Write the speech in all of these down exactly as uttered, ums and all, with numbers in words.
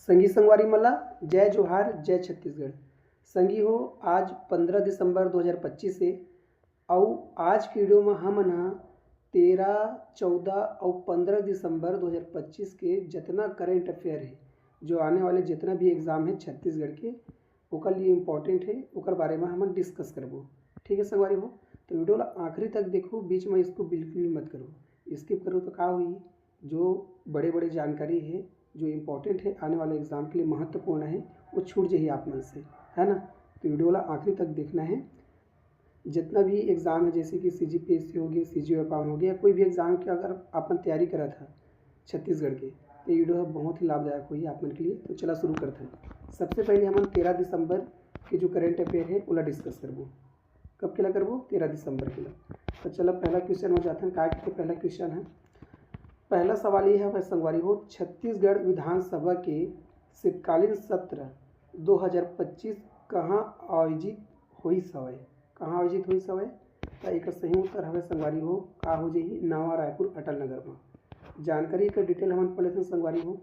संगी संगवारी मन ला जय जोहार, जय छत्तीसगढ़। संगी हो, आज पंद्रह दिसंबर दो हज़ार पच्चीस हे, अउ आज के वीडियो में हमन ह तेरह, चौदह अउ पंद्रह दिसंबर दो हज़ार पच्चीस के जितना करंट अफेयर हे, जो आने वाले जितना भी एग्जाम हे छत्तीसगढ़ के, ओकर लिए इम्पोर्टेंट हे, ओकर बारे में हमन डिस्कस करबो। ठीक है संगवारी हो, तो वीडियो ला आखिरी तक देखो, बीच में इसको बिल्कुल भी मत करो, स्किप करो तो का होही, जो बड़े बड़े जानकारी हे, जो इम्पोर्टेंट हे, आने वाले एग्जाम के लिए महत्वपूर्ण हे, वो छूट जाही आप मन से, है ना। तो वीडियो ला आखिरी तक देखना है। जितना भी एग्जाम है, जैसे कि सी जी पी एस सी हो गया, सी जी एल हो गया, कोई भी एग्जाम की अगर अपन तैयारी करत है छत्तीसगढ़ के, तो ये वीडियो बहुत ही लाभदायक होही आप मन के लिए। तो चला शुरू करते हैं। सबसे पहले हमन तेरह दिसंबर के जो करंट अफेयर है, ओला डिस्कस करबो। कब के ला करबो? तेरह दिसंबर के ला। तो चला पहला क्वेश्चन हो जाथन। का के पहला क्वेश्चन है, पहला सवाल ये है भाई संगवारी हो, छत्तीसगढ़ विधानसभा के शीतकालीन सत्र दो हज़ार पच्चीस कहाँ आयोजित होइस हवय? कहाँ आयोजित होइस हवय? त एकर सही उत्तर हवय संगवारी हो, का हो जाही? नवा रायपुर अटल नगर म। जानकारी एकर डिटेल हमन पढ़ लेथन संगवारी हो।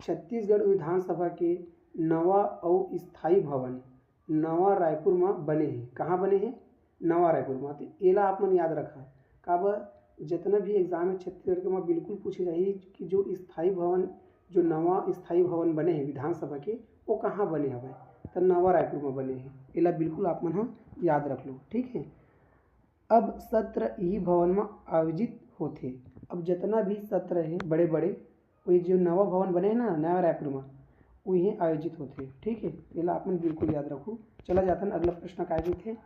छत्तीसगढ़ विधानसभा के नवा अउ स्थायी भवन नवा रायपुर म बने हे। कहाँ बने हे? नवा रायपुर म। तो एला आप मन याद रखा, काबर जितना भी एग्जाम है छत्तीसगढ़ के, वहाँ बिल्कुल पूछे जाही कि जो स्थायी भवन, जो नवा स्थायी भवन बने हे विधानसभा के, वो कहाँ बने हवय? तो नवा रायपुर म बने हे। एला बिल्कुल आप मन ह याद रख लो, ठीक है। अब सत्र इही भवन म आयोजित होथे। अब जितना भी सत्र हे बड़े बड़े, वो जो नवा भवन बने हे ना नया रायपुर म, उहें आयोजित होथे, ठीक है। एला आप मन बिल्कुल याद रखू। चला जाथन अगला प्रश्न काय कहिथे।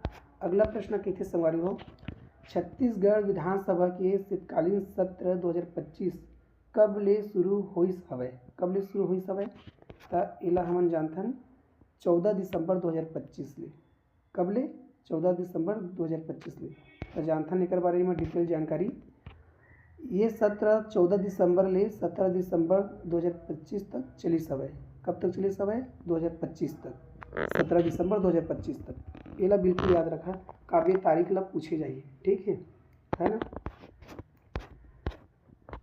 अगला प्रश्न कहिथे संगवारी हो, छत्तीसगढ़ विधानसभा के शीतकालीन सत्र दो हज़ार पच्चीस कब ले शुरू होइस हवय? कब ले शुरू होइस हवय? त एला हमन जानथन चौदह दिसंबर दो हज़ार पच्चीस ले। कब ले? चौदह दिसंबर दो हज़ार पच्चीस ले। त जानथन एकर बारे म डिटेल जानकारी। ये सत्र चौदह दिसंबर ले सत्रह दिसंबर दो हज़ार पच्चीस तक चलिस हवय। कब तक चलिस हवय? दो हज़ार पच्चीस तक, सत्रह दिसंबर दो हज़ार पच्चीस तक। एला बिल्कुल याद रखा, काबर ये तारीख ला पूछे जाही, ठीक है, है ना।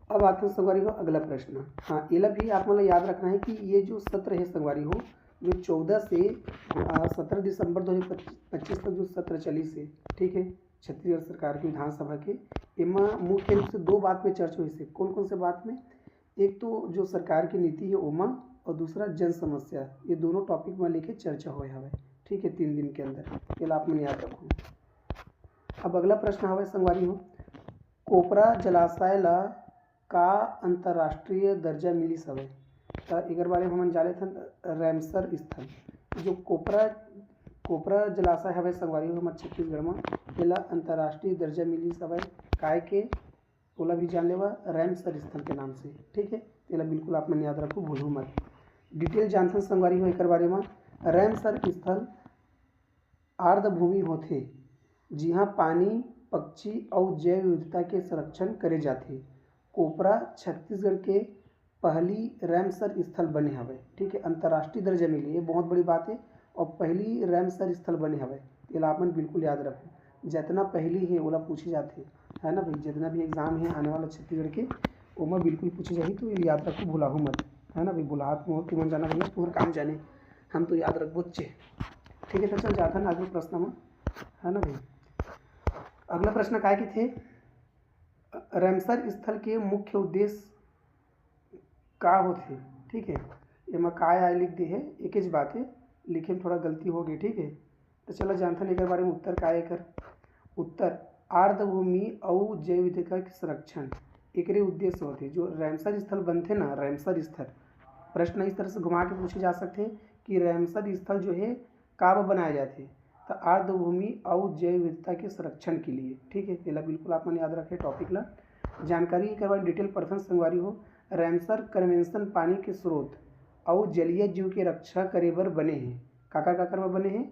अब आते हैं संगवारी हो अगला प्रश्न। हाँ, एला भी आप मन ला याद रखना है कि ये जो सत्र है संगवारी हो, जो चौदह से सत्रह दिसंबर दो हज़ार पच्चीस तक जो सत्र चलिस हे, ठीक है, छत्तीसगढ़ सरकार के विधानसभा के, एमा मुख्य रूप से दो बात में चर्चा होइस हे। कौन कौन से बात में? एक तो जो सरकार की नीति है ओमा, और दूसरा जन समस्या। ये दोनों टॉपिक में लेके चर्चा होए हवय, ठीक है, तीन दिन के अंदर। एला आप मन याद रखो। अब अगला प्रश्न हवय संगवारी हो, कोपरा जलाशय ला का अंतर्राष्ट्रीय दर्जा मिलिस हवय? त एकर बारे में हमन जान लेथन रैमसर स्थल। जो कोपरा, कोपरा जलाशय हवय संगवारी हो हमर छत्तीसगढ़ म, एला अंतर्राष्ट्रीय दर्जा मिलिस हवय। काय के? ओला भी जान लेवा रैमसर स्थल के नाम से, ठीक है। एला बिल्कुल आप मन याद रखो, भूलू मत। डिटेल जानथन संगवारी हो एकर बारे में। रैमसर स्थल आर्द्रभूमि होथे, जिहाँ पानी, पक्षी अउ जैव विविधता के संरक्षण करे जाथे। कोपरा छत्तीसगढ़ के पहली रैमसर स्थल बने हवय, ठीक है, अंतर्राष्ट्रीय दर्जा मिले, ये बहुत बड़ी बात है। और पहली रैमसर स्थल बने हवय, एला आप मन बिल्कुल याद रखो। जितना पहली है ओला पूछे जाथे, है ना भाई, जितना भी एग्जाम है आने वाला छत्तीसगढ़ के, ओमा बिल्कुल पूछे जाही, तो ये याद रखो, भुलाहू मत, है ना भाई। भुलाहू तुमन जाना भैया, तुम्हार काम जाने, हम तो याद रखबो चे। ठीक है, तो चल जाथन अगले प्रश्न में, है ना भाई। अगला प्रश्न काय कथे, रैमसर स्थल के मुख्य उद्देश्य का होथे? ठीक है, एमा काय आय लिख दे हे, एकेच बात है, लिखे में थोड़ा गलती हो गई, ठीक है। तो चला जानथन एकर बारे में उत्तर का है एकर। उत्तर, आर्द्रभूमि अउ जैव विविधता के संरक्षण एकरे उद्देश्य होथे। जो रैमसर स्थल बनथे ना, रैमसर स्थल, प्रश्न इस तरह से घुमा के पूछे जा सकथे कि रैमसर स्थल जो है काबर बनाए जाथे, तो आर्द्रभूमि अउ जैव विविधता के संरक्षण के लिए, ठीक है। एला बिल्कुल आप मन याद रखे टॉपिक ला। जानकारी एकर बारे डिटेल पढ़थन संगवारी हो। रैमसर कन्वेंशन पानी के स्रोत अउ जलीय जीव के रक्षा करे बर बने हे। काकर काकर बर बने हे?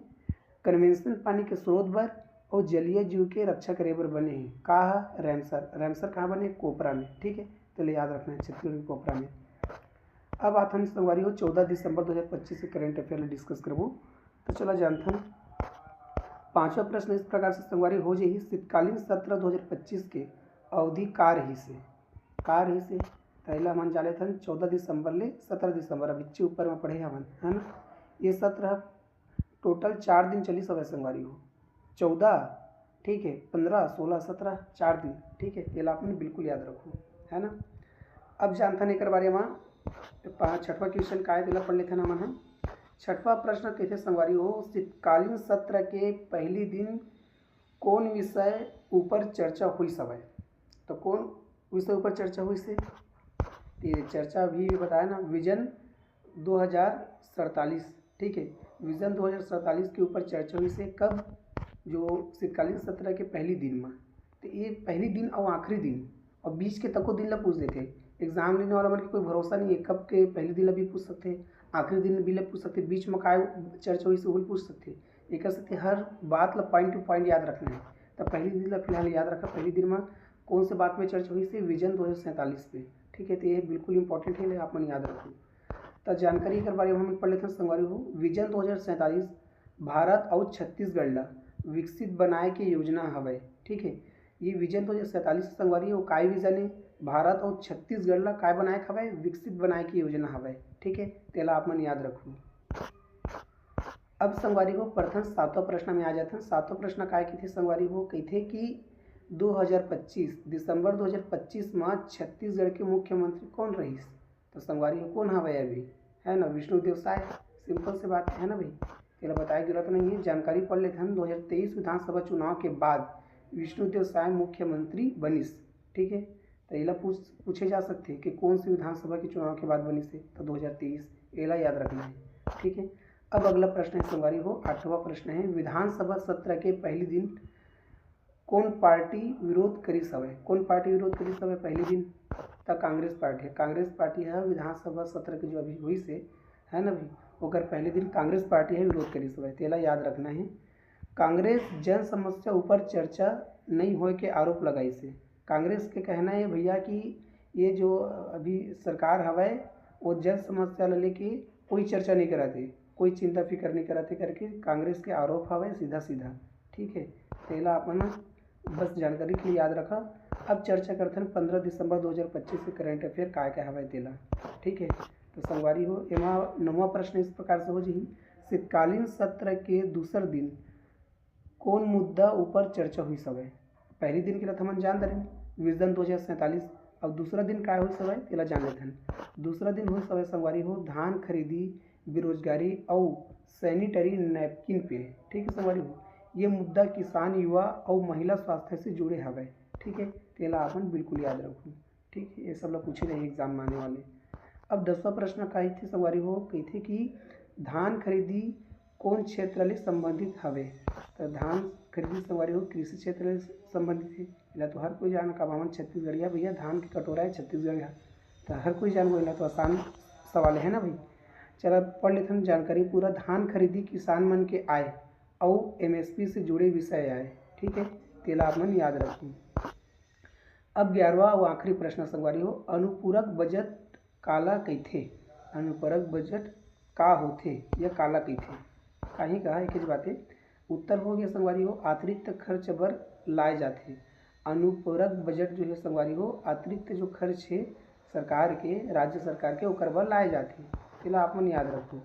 कन्वेंशन पानी के स्रोत बर अउ जलीय जीव के रक्षा करे बर बने हे। का ह? रैमसर। रैमसर कहाँ बने? कोपरा में, ठीक है। तो ले याद रखना है, छत्तीसगढ़ के कोपरा में। अब आथन संगवारी हो चौदह दिसंबर दो हज़ार पच्चीस के करंट अफेयर ला डिस्कस करबो। तो चला जानथन पांचवा प्रश्न इस प्रकार से संगवारी हो जाही, शीतकालीन सत्र दो हज़ार पच्चीस के अवधि का रहिस हे? का रहिस हे? त एला हमन जान लेथन चौदह दिसंबर ले सत्रह दिसंबर, अब इच्चे ऊपर में पढ़े हवन, है ना। ये सत्र ह टोटल चार दिन चलिस हवय संगवारी हो, चौदह, ठीक है, पंद्रह, सोलह, सत्रह, चार दिन, ठीक है, तेला अपन बिल्कुल याद रखो, है ना। अब जानथन एकर बारे में, पा-, छठवां क्वेश्चन का है, तेला पढ़ लेथन हमन ह। छठवां प्रश्न कहिथे संगवारी हो, शीतकालीन सत्र के पहली दिन कौन विषय ऊपर चर्चा हुई हवय? तो कौन विषय ऊपर चर्चा हुई से? ये चर्चा अभी बताया ना, विजन दो हज़ार सैंतालीस, ठीक है, विजन दो हज़ार सैंतालीस के ऊपर चर्चा हुई से। कब? जो शीतकालीन सत्र के पहली दिन में। तो ये पहली दिन और आखिरी दिन और बीच के तको दिन ला पूछ देते। एग्जाम लेने वाला मन के कोई भरोसा नहीं है, कब के पहली दिन ला भी पूछ सकते, आखिरी दिन भी ला पूछ सकते, बीच में काय चर्चा हुई से वो भी पूछ सकते। एक सकते हर बात ला पॉइंट टू पॉइंट याद रखना है। तो पहली दिन ला फिलहाल याद रखा, पहली दिन में कौन से बात में चर्चा हुई से? विजन दो हज़ार सैंतालीस पे, ठीक है। तो ये बिल्कुल इंपॉर्टेंट है, आप मन याद रखो। तो जानकारी एकर बारे में हम पढ़ लेते हैं संगवारी हो। विजन दो हज़ार सैंतालीस भारत और छत्तीसगढ़ ला विकसित बनाए के योजना हवय, ठीक है। ये विजन दो हज़ार सैंतालीस संगवारी हो, काय विजन है? भारत और छत्तीसगढ़ ला काय बनाए के हवय? विकसित बनाए के योजना हवय, ठीक है। तेला आप मन याद रखो। अब संगवारी हो, प्रथम सातवां प्रश्न में आ जाते हैं। सातवां प्रश्न काय कहिथे संगवारी हो? कहिथे कि दो हज़ार पच्चीस, दिसंबर दो हज़ार पच्चीस में छत्तीसगढ़ के मुख्यमंत्री कौन रहिस? तो संगवारी हो, कौन हवय अभी, है ना, विष्णुदेव साय। सिंपल से बात है ना भाई, तेला बताए के जरूरत नहीं है, जानकारी पढ़ लेते हैं। दो हज़ार तेईस विधानसभा चुनाव के बाद विष्णुदेव साय मुख्यमंत्री बनिस, ठीक है। तो एला पूछ पूछे जा सकते हैं कि कौन से विधानसभा के चुनाव के बाद बनिस है, तो दो हज़ार तेईस, एला याद रखना है, ठीक है। अब अगला प्रश्न है संगवारी हो, आठवां प्रश्न है, विधानसभा सत्र के पहली दिन कौन पार्टी विरोध करिस हवय? कौन पार्टी विरोध करिस हवय पहली दिन? त कांग्रेस पार्टी है। कांग्रेस पार्टी है विधानसभा सत्र के जो अभी हुई से, है ना भाई, ओकर पहले दिन कांग्रेस पार्टी है विरोध करिस हवय, तेला याद रखना है। कांग्रेस जन समस्या ऊपर चर्चा नहीं होए के आरोप लगाइस हे। कांग्रेस के कहना है भैया कि ये जो अभी सरकार हवय, वो जन समस्या ला लेके कोई चर्चा नहीं करत हे, कोई चिंता फिकर नहीं करत हे करके कांग्रेस के आरोप हवय सीधा सीधा, ठीक है। तेला अपन बस जानकारी के लिए याद रखा। अब चर्चा करथन पंद्रह दिसंबर दो हज़ार पच्चीस के करंट अफेयर काय काय हवय तेला, ठीक है। तो संगवारी हो, एमा नौवां प्रश्न इस प्रकार से हो जही, शीतकालीन सत्र के दूसर दिन कौन मुद्दा ऊपर चर्चा हुई हवय? पहली दिन के ला हमन जान दरेन, विजन दो हज़ार सैंतालीस। अब दूसरा दिन काय हुई हवय, तेला जान लेथन। दूसरा दिन हुई हवय संगवारी हो, धान खरीदी, बेरोजगारी अउ सैनिटरी नैपकिन पे, ठीक है संगवारी हो। ये मुद्दा किसान, युवा अउ महिला स्वास्थ्य से जुड़े हवय, ठीक है, तेला अपन बिल्कुल याद रखू, ठीक है, ये सब ला पूछे जाही एग्जाम में आने वाले। अब दसवां प्रश्न का थे संगवारी हो, कहिथे कि धान खरीदी कौन क्षेत्र ले संबंधित हवे? तो धान खरीदी संगवारी हो कृषि क्षेत्र ले संबंधित है। एला तो हर कोई जान, का हमन छत्तीसगढ़िया भैया, धान के कटोरा है छत्तीसगढ़िया, तो हर कोई जान, एला तो आसान सवाल है ना भाई। चला पढ़ लेथन जानकारी पूरा। धान खरीदी किसान मन के आय अउ एमएसपी से जुड़े विषय आय, ठीक है, तेला आप मन याद रखू। अब ग्यारहवाँ अउ आखिरी प्रश्न संगवारी हो, अनुपूरक बजट काला कहिथे? अनुपूरक बजट का होथे या काला कहिथे? काहीं कहा एक बात है। उत्तर हो गया संगवारी हो, अतिरिक्त खर्च बर लाए जाथे। अनुपूरक बजट जो है संगवारी हो, अतिरिक्त जो खर्च है सरकार के, राज्य सरकार के, ओकर बर लाए जाथे। तेला आप मन याद रखो।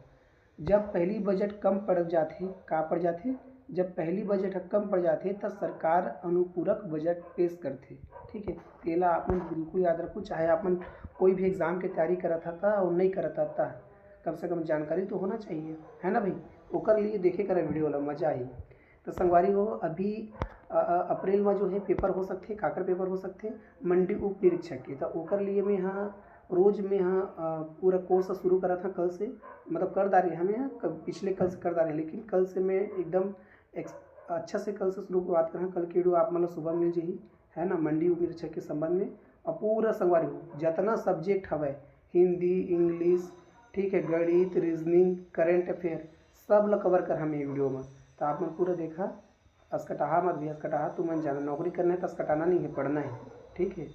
जब पहली बजट कम पड़ जाथे, का पड़ जाथे? जब पहली बजट ह कम पड़ जाथे, त सरकार अनुपूरक बजट पेश करथे, ठीक है। तेला आप मन बिल्कुल याद रखो, चाहे आप मन कोई भी एग्जाम के तैयारी करत हता और नहीं करत हता, कम से कम जानकारी तो होना चाहिए, है ना भाई। ओकर लिए देखे करा वीडियो ला, मजा आई। तो संगवारी हो, अभी अ, अ, अप्रैल में जो है पेपर हो सकथे, काकर पेपर हो सकथे, मंडी उप निरीक्षक के। तो ओकर लिए मैं हाँ रोज मैं हाँ अ, पूरा कोर्स शुरू करत हाँ कल से, मतलब कर डारे हमें हाँ, क-, पिछले कल से कर डारे, लेकिन कल से मैं एकदम एक्स-, अच्छा से कल से शुरू बात करा। कल के वीडियो आप मतलब सुबह मिल जाही, है ना, मंडी उप निरीक्षक के संबंध में। और पूरा संगवारी हो, जितना सब्जेक्ट हवे, हिंदी, इंग्लिश, ठीक है, गणित, रीजनिंग, करंट अफेयर, सब ला कवर कर हमें वीडियो में। तो आप मन पूरा देखा, असकटाहा मत भी, असकटाहा तुमन जाना, नौकरी करना है तो असकटाना नहीं है, पढ़ना है, ठीक है।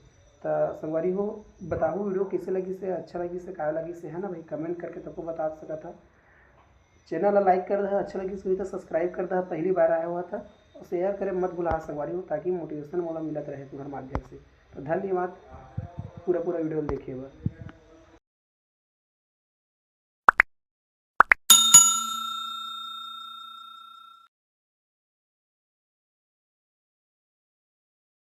तो संगवारी हो, बताहू वीडियो कैसे लगी से, अच्छा लगी से, काय लगी से, है ना भाई, कमेंट करके तको बता सकत हा। चैनल ला लाइक कर दहा, अच्छा लगी से तो सब्सक्राइब कर दहा, पहली बार आया हुआ था, और शेयर करे मत भुला संगवारी हो, ताकि मोटिवेशन मोला मिलत रहे तुम्हारे माध्यम से। तो धन्यवाद। पूरा पूरा वीडियो देखे बर।